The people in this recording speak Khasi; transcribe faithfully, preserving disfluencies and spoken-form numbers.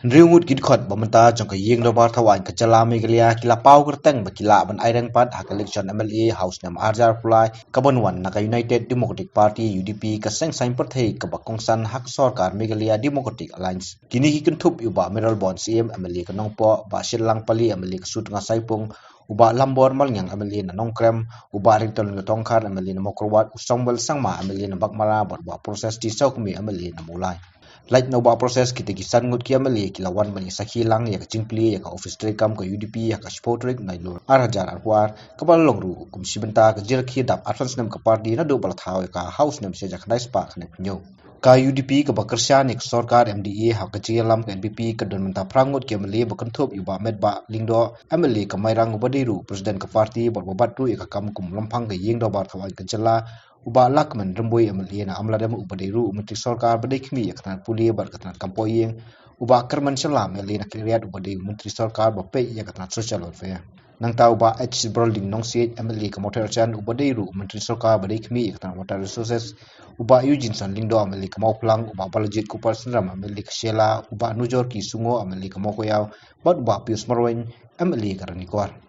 Hynriew ngut ki dkhot ba mynta jong ka ïing dorbar thaw aiñ ka jylla Meghalaya ki la paw kyrteng ba ki lah ban aireng pat ha ka election M L A ha u snem arhajar arphew lai kaban wan na ka United Democratic Party, U D P, ka seng saiñ pyrthei kaba kongsan ha ka sorkar Meghalaya Democratic Alliance. Kine ki kynthup ïa u Bah Mayralborn Syiem, M L A ka Nongpoh, Bah Shitlang Pally, M L A ka Sutnga Saipung, u Bah Lambor Malngiang, M L A na Nongkrem, u Bah Ringtone Lyngdoh Tongkhar, M L A na Mawkyrwat, u Samuel Sangma, M L A na Baghmara, bad u Bah Proses T Sawkmie, M L A na Mawlai. Lait na u Bah Proses, kita ki san ngut ki M L A ki la wan ban ïasakhi lang ïa ka jingplie ïa ka office treikam ka U D P ha ka shiphew tarik Nailur arhajar arphew ar, kaba la long ruh kum shi bynta ka jingrakhe dap arphew snem ka party naduh ba la thaw ïa ka ha u snem shihajar khyndai spah khyndai phew hynñiew. Ka U D P kaba kyrshan ïa ka sorkar M D A ha ka jingïalam ka N P P ka don mynta phra ngut ki M L A ba kynthup ïa u Bah Metbah Lyngdoh, M L A ka Mairang, uba dei ruh president ka party bad uba bat ruh ïa ka kam kum u Lamphang ka ïing dorbar thaw aiñ ka jylla, u Bah Lahkmen Rymbui, M L A na Amladem, uba dei ruh u myntri sorkar ba dei khmih ïa ka tnat pule bad ka tnat kam poh ïing, u Bah Kyrmen Shylla, M L A na Khliehriat, uba dei u myntri sorkar ba peit ïa ka tnat social welfare. Nangta u Bah H Brolding Nongsiej, M L A ka Mawthadraishan, uba dei ruh u myntri sorkar ba dei khmih ïa ka tnat water resources, u Bah Eugeneson Lyngdoh, M L A ka Mawphlang, u Bah Balajied Kupar Synram, M L A ka Shella, u Bah Nujorki Sungo, M L A ka Mawkoiaw, bad u Bah Pius Marwein, M L A ka Ranikor.